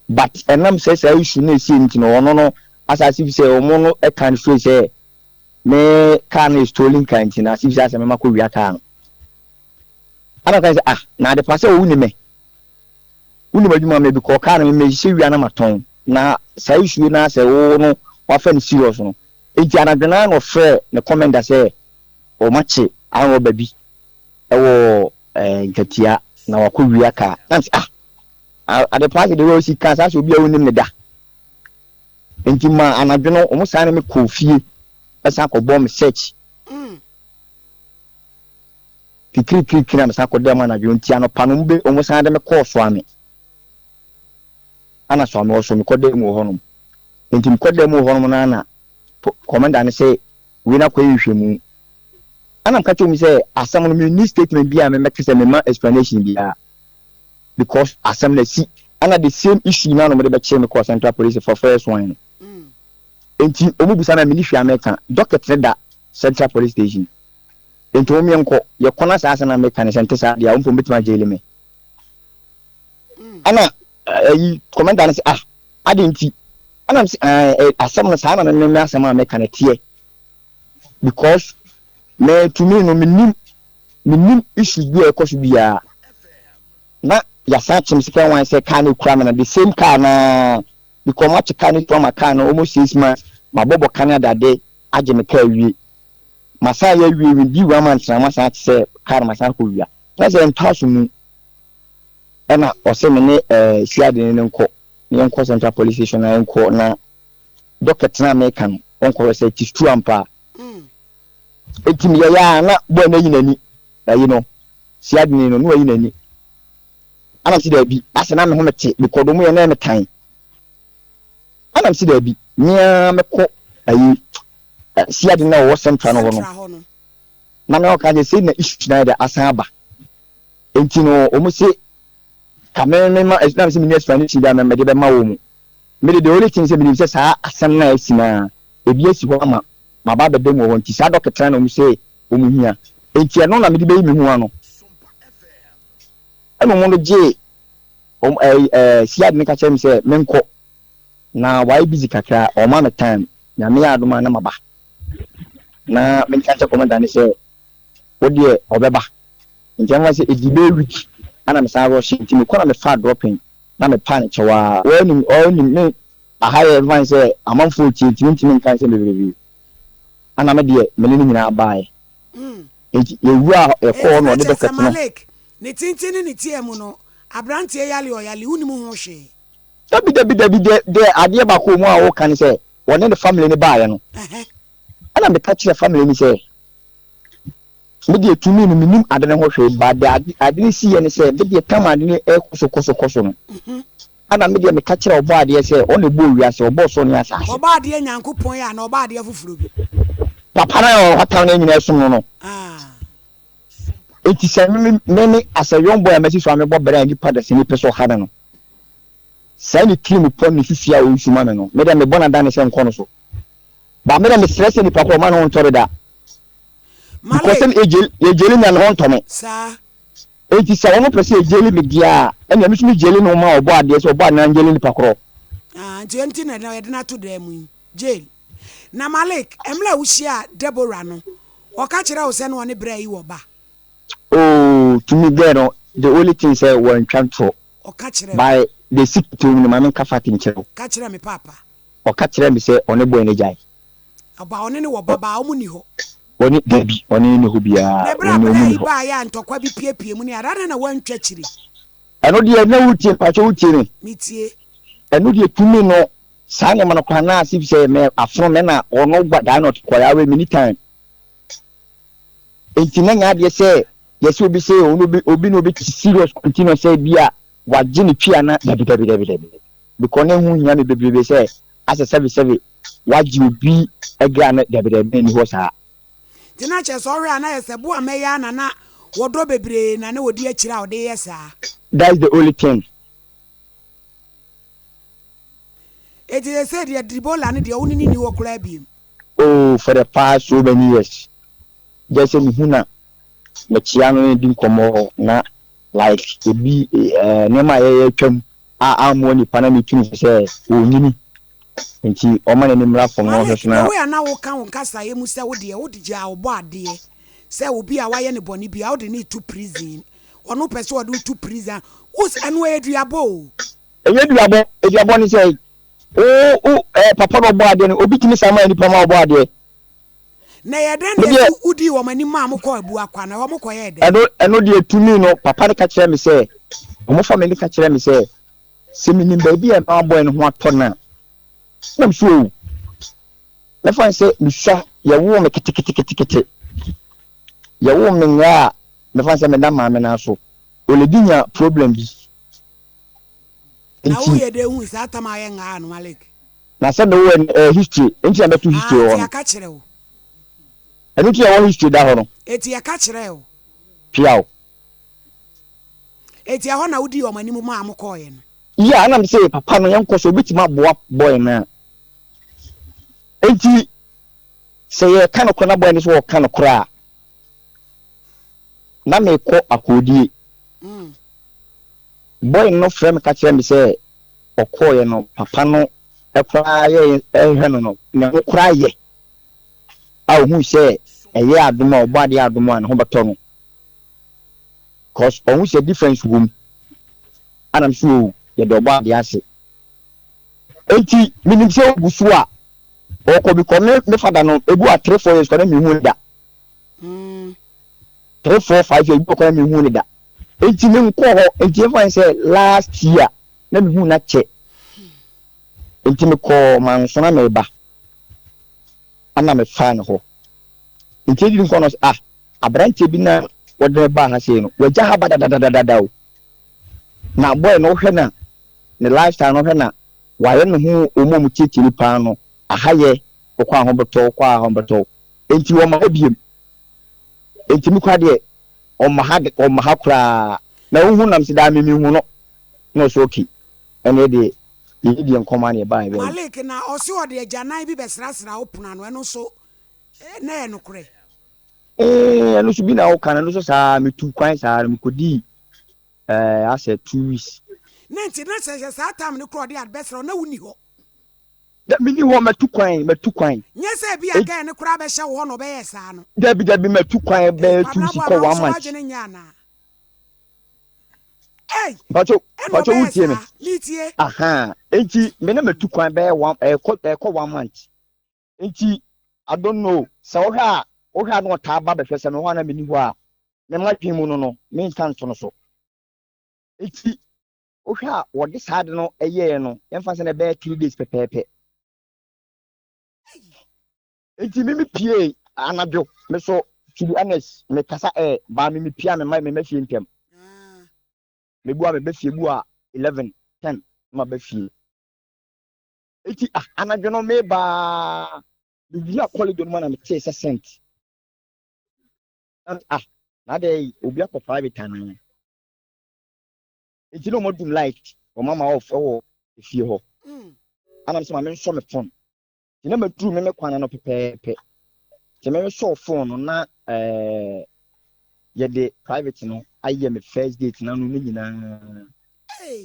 but ɛnam sɛ saa issue no esi nti no ɔno no asɛ as if sɛ wɔn no ɛka no straight sɛ me car no yɛ stolen car, nti na as if sɛ asɛ mɛma kɔ wia car no. Ana kan sɛ, ah, na ade pa sɛ owu ni me wonim adwuma me because car no me hyehyɛ wia na ma tɔn na saa issue na sɛ wo no wafa no serious no. Nti anadwo naa na ɔfrɛ ne commander sɛ ɔma kye anrɔba bi ɛwɔ Nkatia na wakɔ wia car. Na sɛ, ah, ade pa sɛ de wɔsi ka saa sɛ obi a wonim ne da. Nti ma anadwo no ɔmo saa ne me kɔ fie ɛsan kɔbɔ me search kikirikirikiri na mesan kɔda mu anadwo. Nti anɔpa no ɔmo san de me kɔɔ Soame ana Soame wɔ so mekɔda mu wɔ hɔnom. Nti mekɔda mu wɔ hɔnom no ana commander no sɛ wei na kɔyɛ nhwɛmu. Ana mka kyerɛ mu sɛ asɛm no menni statement bi a memɛka sɛ mema explanation biara because asɛm no asi ana the same issue na no mode bɛkyerɛ me kɔɔ Central Police for first one no. Nti ɔmu busa na menni hwee a mɛka, docket ne da Central Police Station. Nti wɔn yɛnkɔ yɛkɔ na saa asɛm na meka ne sɛ nte saa deɛ a wɔn mpo mbɛtumi agyele me. Ɛna ɛyi commander no sɛ, ah, adi nti ɛna m sɛ ɛɛ asɛm no saa na me me asɛm a meka no teɛ because me tumi no menim issues bi a ɛkɔ so biara na yasan kyem second one sɛ car no kura me no the same car na because mo akye car no to ama car no almost 6 months mabɔbɔ car no adade agye me car wie, masan yɛ awie within one month na masan ate sɛ car no masan akɔ wia na sɛ ntɔ so mu. Ɛna ɔsɛ me ne suadene no nkɔ na yɛnkɔ Central Police Station na yɛnkɔ na docket na meka no ɔnkɔhwɛ sɛ it is true ampa. Eti meyɛyɛ a na boy no ayi n'ani ayi no suadene no na wayi n'ani. Ana m si daabi asɛ na me ho mete because ɔmo yɛ na ɛme tan. Ana m si daabi mea mɛkɔ ayi suadene na ɔwɔ Central no hɔ no na me ɔka sɛ sɛ na issue na yɛ de asan aba. Nti no ɔmo se ka me me ma na me sɛ me ni explanation bi a mɛ mɛde bɛma wɔ mu. Me de, the only thing sɛ menim sɛ saa asɛm na asi na ebi asi hɔ ama maba abɛda mu wɔ hɔ. Nti saa docket na ɔmo sɛ ɔmo hia, nti ɛno na mede bɛyi me ho ano. Ɛna ɔmo no gye ɔmo ɛɛ ɛɛ siade ne ka kyerɛ me sɛ menkɔ na wayɛ busy kakra, ɔma me time, Nyame yɛ adom a na maba na menka nkyɛ commander ne sɛ wo deɛ ɔbɛba. Nti ɛmfa sɛ ɛdi bɛyɛ week ana mesan rɔhyɛ. Nti mekɔ na mefa dropping na mepa ne kyɛw a wɔanim ɔnim me aha yɛ mfa sɛ amanfoɔ tie nti mentumi nka nsɛm bebrebe. Ana me deɛ mene ne nyinaa baeɛ nti yɛwura yɛkɔɔ na ɔde docket no. Malik, ne tenten ne ne tia mu no, aberanteɛ yale ɔyale wonim ho hwee? Dabi, dabi, dabi. De adeɛ baako mu a wɔka ne sɛ wɔne ne family ne baeɛ no ɛna meka kyerɛ family ni sɛ me deɛ tumi no menim ade ne ho hwee ba de ade ne si yɛ ne sɛ me deɛ tam ade ne ɛkɔ so kɔ so kɔ so no ɛna me deɛ meka kyerɛ ɔbɔ adeɛ sɛ ɔna ɛbɔ wiase, ɔbɔ soro ne asase. Ɔbɔ adeɛ Nyankopɔn yɛ ana ɔbɔ adeɛ foforɔ bi? Papa no a ɔhata no nyinaa som no. Enti sɛ me as a young boy a masi so a mebɔ bra a nipa da sɛ nipa sɛ ɔha me no saa ne tirim pɔ ne susu a ɔresu ma me no, me deɛ mebɔ no adane sɛ nkɔ no so ba. Me deɛ mesrɛ sɛ nipa kɔ ɔma ne ho ntɔre da because sɛ yɛgyeli na ne ho ntɔ me. Saa. Enti sɛ ɔno pɛ sɛ ɛgyeli me deɛ a, ɛnneɛ me nso megyeli no ma ɔbɔ adeɛ sɛ ɔbɔ adeɛ na ngyeli nipa korɔ. Ah, nti ɛnti na yɛde no ato dan mu yi, jail. Na Malik, mmerɛ a wohyiaa Deborah no, ɔka kyerɛɛ wo sɛ na ɔne braa yi wɔ ba? Oh, to me girl no, the only thing sɛ wantwa ntorɔ. Ɔka kyerɛɛ wo? By the secret wɔ mu no, ma menka fact nkyerɛ wo. Ka kyerɛ me paapa. Ɔka kyerɛɛ me sɛ ɔne boy no agyae. Ɔba ɔne no wɔ ba baa ɔmo nni hɔ. Ɔne, dabi, ɔne no nni hɔ biara, Na ɛberɛ a ɔne ɔmo braa nni yi hɔ. baeɛ a ntɔkwa bi piepie mu ne ade, adɛn na woantwa kyire? Ɛno deɛ na wotie, mpakyɛ wotie me? Metie. Ɛno deɛ tumi no, saa nneɛma no koraa na as if sɛ me afono me na ɔno gba daa na ɔte kɔyaa wei menni time. Enti na nyɛ adeɛ sɛ yɛsɛ obi sɛ ɔno obi obi na obi te serious continuous sɛ bi a wagye ne twi ana dabi dabi dabi dabi because na ɛho hia me bebrebe sɛ asɛ sɛbe sɛbe wagye obi agra no dabi dabi na ɛni hɔ saa. Nti na kyerɛ sɛ ɔhwɛ a na yɛ sɛ bo a mɛyɛ a na na wɔdɔ bebree na na ɔdi akyire a ɔde yɛ saa. That's the only thing. Enti seesei deɛ Debola no deɛ wo ne no nni hɔ koraa biom. Oh for the past so many years gyɛ sɛ mehu na mekyea no ne di nkɔmmɔ na like ebi eh, nneɛma a yɛyɛ atwam a ammoa nipa na metu no fo sɛ ɔnyini nti ɔma n'ani mmra fam na ɔhwɛ Malik, so na the way a na woka wo nkasaeɛ mu sɛ wo deɛ wode gyaa ɔbɔ adeɛ sɛ obi a wayɛ no bɔne biara wode no reto prison, ɔno pɛ sɛ ɔde wo to prison a, wo ɛno ɛyɛ duabɔ o. Ɛnyɛ duabɔ, duabɔ ne sɛ wo wo ɛɛ papa na ɔbɔ adeɛ no obi tumi san ma nipa ma ɔbɔ adeɛ. Na ɛyɛ dɛn Me na deɛ ɛsi wodii wɔn anim maa mokɔɔ Abuakwa na ɛhɔ mokɔyɛɛ dɛn? ɛno ɛno deɛ tumi no papa no ka kyerɛ me sɛ wɔn family no ka kyerɛ me sɛ sɛ menim baabi a ɛma boy no ho atɔ no a na me so o mɛfa no sɛ mesua yɛwoo me keteketekete yɛwoo me nyɛ a mɛfa no sɛ meda maame no so oledi nya problem bi Na nti woyɛ dɛn hui saa tam a ayɛ ngaa no Malik? Na sɛ mewɔ ɛno ɛyɛ history nti na mɛto history Ah wɔ hɔ nti no. yɛaka kyerɛ wo. Ɛno nti na ɛwɔ history da hɔ no. Enti yɛka kyerɛɛ wo. Piaw. Enti ɛhɔ na wodii wɔn anim maa mokɔeɛ no. Yeah ɛna mese papa no yɛnkɔ so obetumi aboa boy no a. Enti sɛ yɛka nokorɛ na boy no sɛ ɔka nokorɛ a na mekɔ akoodie. Boy no frɛ me ka kyerɛ me sɛ ɔkɔeɛ no papa no koraa yɛ hwɛ no no ne ho koraa yɛ a ohuu sɛ ɛyɛ adom a ɔbɔ adeɛ adom a ne ho bɛtɔ no cause ɔhu sɛ difference wɔ mu anam so o yɛde ɔbɔ adeɛ ase enti menim sɛ ogu so a ɔkɔ bi kɔ me me fada no ebu a 3 4 years kɔ na mehu ne da 3 4 5 years bi kɔ na mehu ne da enti menkɔ hɔ enti ɛfa sɛ last year na mehu na kyɛ nti mekɔɔ manso na meba ana mefaa ne hɔ nti ɛdidi nkɔ no sɛ ah aberanteɛ bi na wɔde me baa ha sei no wagya ha ba dadadadada o na boy no wohwɛ na ne lifestyle no wohwɛ na wayɛ ne ho ɔmu ɔmu tietie nipa no aha yɛ wokɔ a ho bɛtɔ wokɔ a ho bɛtɔ nti wɔma ha biem nti me kora deɛ ɔma ha ɔma ha koraa na wohu nam sɛ daa me mehu no na ɔsɛ okay ɛne deɛ yɛdi deɛ nkɔmɔ a na ɛbaa ɛbɛyɛ. Malik na ɔse ɔde agyanan bi bɛsrasra wo pono ano ɛno nso na ɛyɛ nokorɛ? Ee ɛno nso bi na woka no ɛno nso saa metu kwan saa no mekɔdii ɛɛ asɛ 2 weeks. Ne nti na sɛ sɛ saa time no korɔ ɔde ade bɛsrɛ wo na wonni hɔ? Da menni hɔ matu kwan matu kwan. Nyɛ sɛ bi a girl no koraa bɛhyɛ wo hɔ na ɔbɛyɛɛ saa no. Dabi dabi matu kwan Ee bɛyɛ 2 Kwabena weeks Boamah kɔ wo one nso month. w'adwene nyɛ anaa? Ei Mpacho ɛna mpacho ɔbɛyɛ wotie me? saa metie. Ahaa enti me na matu kwan bɛyɛ one ɛkɔ ɛkɔ one month nti I don't know sɛ wohwɛ a wohwɛ a na ɔtaa ba bɛhwɛ sɛ me hɔ a na menni hɔ a me m'adwene mu no no menka nto no so nti wohwɛ a wɔde saa ade no ɛyɛɛ no yɛmfa sɛ na ɛbɛyɛ 3 days pɛpɛɛpɛ nti me me pie anadwo me so to be honest me kasa ɛ baa me me pie a me ma me ma fie ntɛm me bu a me bɛ fie bu a 11, 10 na ma bɛ fie nti ah anadwo no me baa me wura corridor no mu na me tee sɛ scent na ah na de obi akɔ private anaa nti na wɔn adum light wɔn ama off ɛwɔ efie hɔ anam sɛ maame nsɔ me phone nti na maduru me me kwan no pɛpɛɛpɛ nti me sɔ phone no na yɛde private no. ayɛ me first date no ano no nyinaa.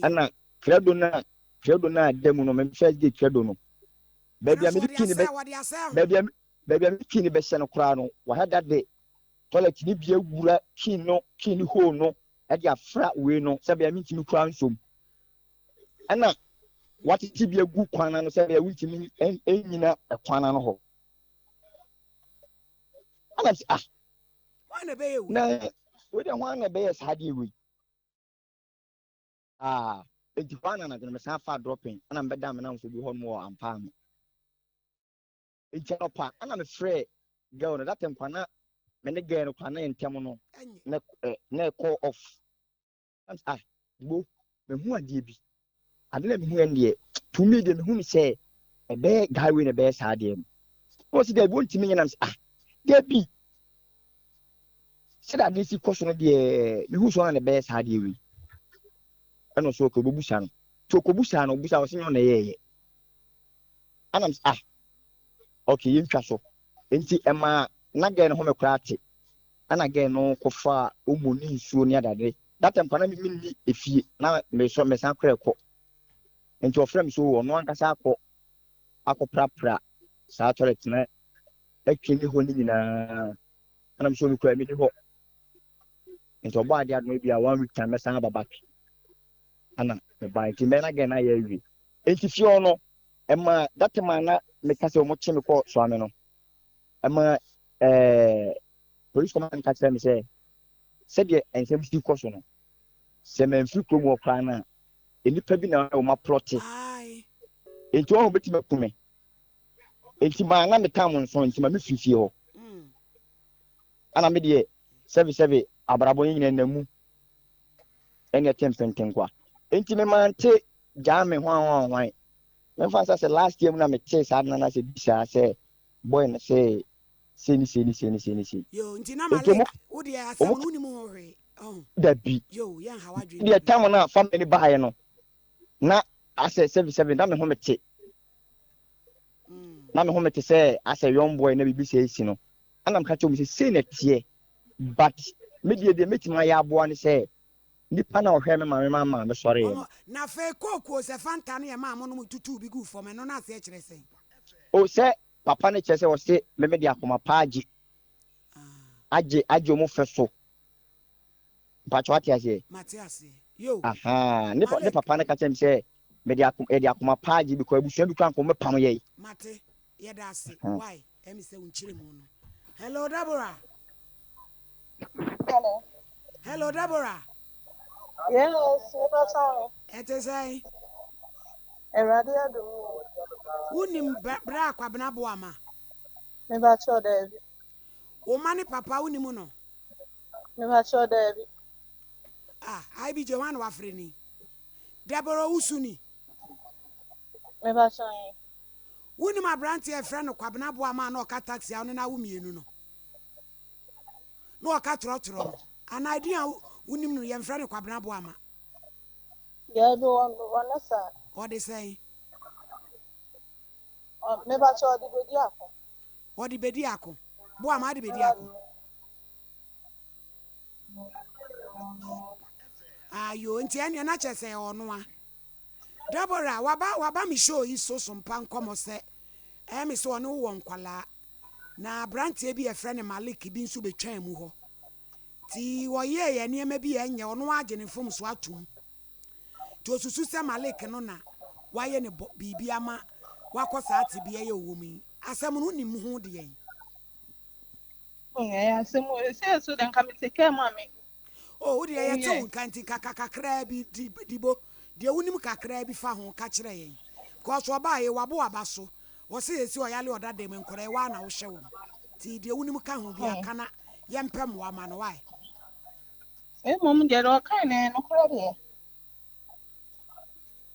Ɛna credo no a credo no a ɛda mu no, me first date credo no, baabi a mede key no bɛ baabi a baabi a mede key no bɛhyɛ no koraa no, wahɛ da de toilet no bi awura key no key no hole no ɛde afra wei no sɛ bɛyɛ mentumi koraa nsom. Ɛna watete bi agu kwan ano sɛ bɛyɛ wontumi nnyina kwan ano hɔ. Ɛna sɛ ah na wei deɛ hwan na ɛbɛyɛ saa adeɛ wei? Ah, enti hɔ ara na anadwo no mesan faa dropping ɛna mebɛdaa me namfo bi hɔ nom wɔ Ampaa no. Enti anɔpa ɛna mefrɛɛ girl no, that time kwa na me ne girl no kwa na yɛn ntam no na na ɛkɔ off. Ah, Gbo, mehu adeɛ bi. Ade na mehu ɛn deɛ, to me deɛ mehu no sɛ ɛbɛyɛ guy wei na ɛbɛyɛ saa adeɛ no. Na ɔsi daabi ɔntumi nyɛ nam sɛ ah, daabi. Sɛdeɛ adeɛ si kɔ so no deɛ mehu sɛ ɔna na ɛbɛyɛ saa adeɛ wei. Ɛna ɔsɛ ɔkɛ ɔbɛbusa no. Nti ɔkɔbusa no, ɔbusa ɔsɛ nyɛ ɔna ɛyɛɛyɛ. Ɛna ah, okay yɛntwa so. Nti ɛmaa na girl no ho me koraa te. Ɛna girl no kɔfaa omo ne nsuo ne adade. That time koraa na me menni efie na mesɔ mesan koraa kɔ. Nti ɔfrɛ me so ɔno ankasa akɔ akɔprapra saa toilet na atwi ne hɔ ne nyinaa. Ɛna me so me koraa menni hɔ. Nti ɔbɔ adeɛ adom ebi a one week time mɛsan aba back. Ɛna mebaa nti mɛ na girl no ayɛ awie. Nti fie hɔ no ɛma that time a na meka sɛ wɔn kye me kɔ Suame no ɛma ɛɛ police command ka kyerɛ me sɛ sɛdeɛ nsɛm si kɔ so no sɛ mamfiri kurom hɔ koraa no a nnipa bi na wɔn aprɔte nti wɔn bɛtumi aku me nti maa na metam nso nti ma mefiri fie hɔ ana me deɛ sɛbesɛbe abrabɔ no nyinaa nam mu ɛne ɛte mpentenkwa nti memante gyaa me hwan hwan hwan memfa nsa sɛ last year mu na metee saa nana sɛ bi saa sɛ boy no sɛ sei ne sei ne sei ne sei ne sei. Yoo, nti na Malik, wo deɛ asɛm no wonim ho hwee, ɔho. Dabi. Yoo, yɛnha w'adwene Deɛ tam no a family no baeɛ no, na asɛ sɛbi sɛbi na me ho mete. Na me ho mete sɛ asɛ young boy na biribi sɛ esi no. Ɛna meka kyerɛ wɔn sɛ sei na ɛteɛ. But me deɛ deɛ mɛtumi ayɛ aboa ne sɛ nipa na ɔhwɛ me maame ma maame sɔreeɛ no. Na afei kookoo sɛ Fanta no yɛ maa monom tutuu bi guu fam, ɛno no aseɛ kyerɛ sɛn? O sɛ Papa no kyerɛ sɛ ɔse me mede akoma pa agye agye agye ɔmo fɛ so mpakyɛ wate aseɛ. Mate aseɛ yo. Ahaa ne ne papa no ka kyerɛ me sɛ mede akoma yɛde akoma pa agye because abusua bi koraa nka ɔmo bɛpam yɛn. Mate yɛda ase why ɛmi sɛ wo nkyerɛ mu no hello Deborah. Hello. Hello Deborah. Yes, me papa. Ɛte sɛn? Awurade adom o. Wonim berɛ a Kwabena Boama? Me ba kyɛw daabi. Wo ma ne papa wonim no? Me ba kyɛw daabi. Ah, IBJ hwan na wafrɛ ni? Deborah Owusu ni? Me ba kyɛw yi. Wonim aberanteɛ a yɛfrɛ no Kwabena Boama a na ɔka taxi a wo ne no awo mmienu no? Na ɔka trɔtrɔ no? Anaa edin a wonim no yɛmfrɛ no Kwabena Boama? Daabi, wɔne saa. Ɔde sɛn? Mepakyɛ ɔde bedi ako. Ɔde bedi ako. Boama ade bedi ako. Ayo, nti ɛneɛ na kyerɛ sɛ ɔnoa. Deborah, waba waba me show yi so so mpa nkɔmɔ sɛ ɛyɛ me sɛ ɔne wo wɔ nkwalaa. Na abranteɛ bi a yɛfrɛ no Malik bi nso betwaa mu hɔ. Nti wɔyɛɛ nneɛma bi a ɛnyɛ, ɔno ara agye ne mfomso atom. Nti osusu sɛ Malik no na wayɛ ne bɔ biribi ama wakɔ saa tebea yi a ɔwɔ mu yi. Asɛm no wonim ho deɛn? Hmm, ɛyɛ asɛm o. Ɛsɛ so deɛ nka mete kaa mu a me. Oh, wo deɛ yɛte wo nka nti kaka kakraa bi di dibo. Deɛ wonim kakraa bi fa ho ka kyerɛ yɛn. Because ɔbaa yi wabo aba so. Wɔse yɛsi ɔyale ɔda dɛm nkwadaa yi waa na wohyɛ wɔn. Nti deɛ wonim ka ho biara ka na yɛmpɛ mmoa ma no why? Mmom deɛ deɛ ɔkae no ɛyɛ nokorɛ deɛ.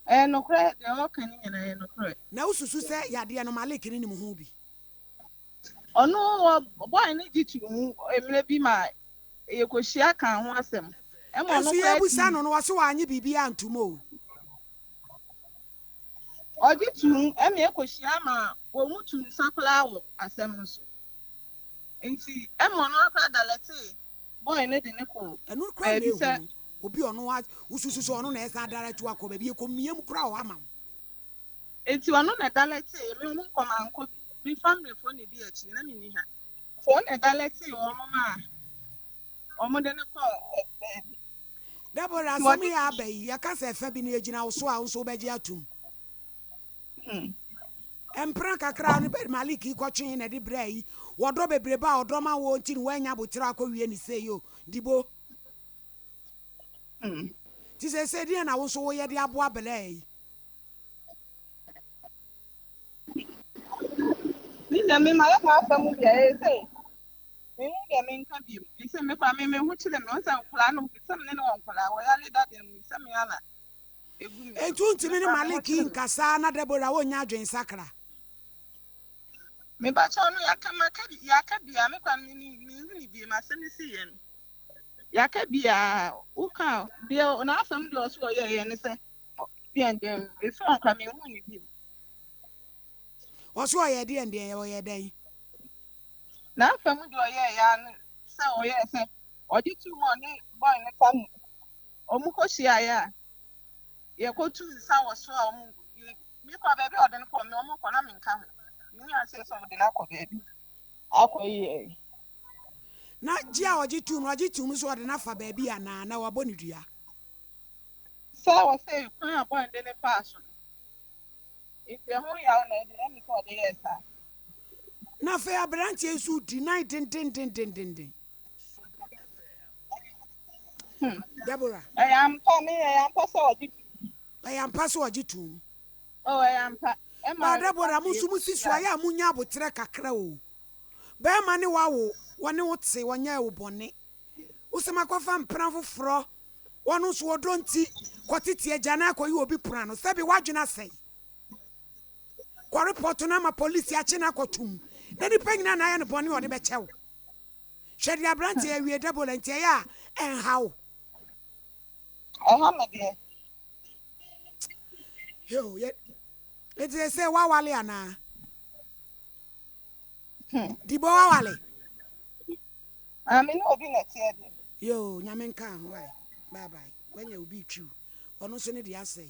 Ɛyɛ nokorɛ deɛ ɔka no nyinaa ɛyɛ nokorɛ. Na wosusu sɛ yadeɛ no Malik no nim ho bi? Ɔno wɔ boy no gye too mu mmerɛ bi ma yɛkɔhyia kaa ho asɛm. Ɛma ɔno Nso koraa yɛbusa tumi. no no ɔse wanye biribiara antom o. Ɔgye too mu ɛma yɛkɔhyia ma wɔn mu tu nsa koraa wɔ asɛm no so. Nti ɛma ɔno ara koraa dalɛtee. Boy no de no kɔɔ Ɛno koraa na baabi ehu sɛ. no. Obi a ɔno a wosusu sɛ ɔno na ɛsan direct wo akɔ baabi, ɛkɔmia mu koraa wɔ hɔ ama wo. Enti ɔno na ɛdailɛtee me, ɔmo nkɔ mankɔ bi. Me family foɔ na ɛdi akyire, na menni ha. Nti ɔno na ɛdailɛtee wɔn maa ɔmo de no kɔɔ baabi. Deborah, Nti asɛm wɔde yi a aba yi, yɛka sɛ ɛfa bi no, yɛgyina wo so a, wo nso wobɛgye atom? Hmm. Mpena kakra a ɔne Bed Malik yi kɔtwee na ɛde brɛɛ yi, wɔdɔ bebrebe a ɔdɔ ma woɔ nti na woannya aboterɛ akɔwie no sei o, Dibo. Hmm. Nti seesei deɛn na wo nso woyɛ de aboa Belaa yi? Me deɛ me mayɛ m'afa mu deɛ ɛyɛ sɛ mehu deɛ menka bio ɛsɛ me kora me me ho kyerɛ me sɛ nkwadaa no sɛ me ne ne wɔ nkwadaa wɔyare dada mu sɛ me ana egu me so Enti wontumi me ne kora me ho Malik yi kyerɛ me. nkasa na Deborah wonnya adwensakra? Me ba kyɛw no yaka maka bi yaka bia me kora me me me hu ne biem asɛm no si yɛ no yaka bia woka deɛ n'asɛm deɛ ɔso ɔyɛ yɛ ne sɛ deɛn deɛn efi wɔn kora me hu ne biem. Ɔso ɔyɛ deɛn deɛn ɔyɛ dɛn? N'afa mu deɛ ɔyɛɛ ya no sɛ ɔyɛɛ sɛ ɔde tu mu ɔne boy no tam ɔmo kɔ hyiaeɛ a yɛkɔtu nsa wɔ so a ɔmo me kɔ baabi a ɔde no kɔ me ɔmo kɔ na menka ho menni aseɛ sɛ ɔde no akɔ baabi akɔ yɛ. Na gye a ɔgye tum no ɔgye tum nso ɔde no afa baabi anaa na wabɔ no dua? Sɛ ɔsɛ kwan a boy no de no faa so no nti ɛho yaw na ɛde ɛne sɛ ɔde yɛɛ saa. Na afei aberanteɛ yi nso deny dendendendenden. Hmm. Deborah. Ɛyɛ ampa me ɛyɛ ampa sɛ ɔgye tum. Ɛyɛ ampa sɛ ɔgye tum. Oh ɛyɛ ampa. Ɛma Ba Deborah mo nso mo si so ayɛ a mo nya aboterɛ kakra o. Bɛrima ne wawo wɔne wo te wɔnyɛɛ wo bɔne. Wosɛ makɔfa mpena foforɔ wɔno nso ɔdɔ nti kɔtete agya no akɔyi obi pono ano sɛbi w'adwene asɛe. Kɔ report no ama polisi akye no akɔtom na nipa nyinaa na ayɛ no bɔne ɔde bɛkyɛ wo. Hwɛ deɛ aberanteɛ awie Deborah nti ɛyɛ a ɛnha wo. Ɛha me deɛ. Yo, yɛ nti sɛ wawale anaa? Hmm. Dibɔ wawale? Ah, me ne obi na ɛteɛ deɛ. Yo, nyame nka ho wae. Bye bye. Wanya obi twiw. Ɔno nso ne deɛ asɛe.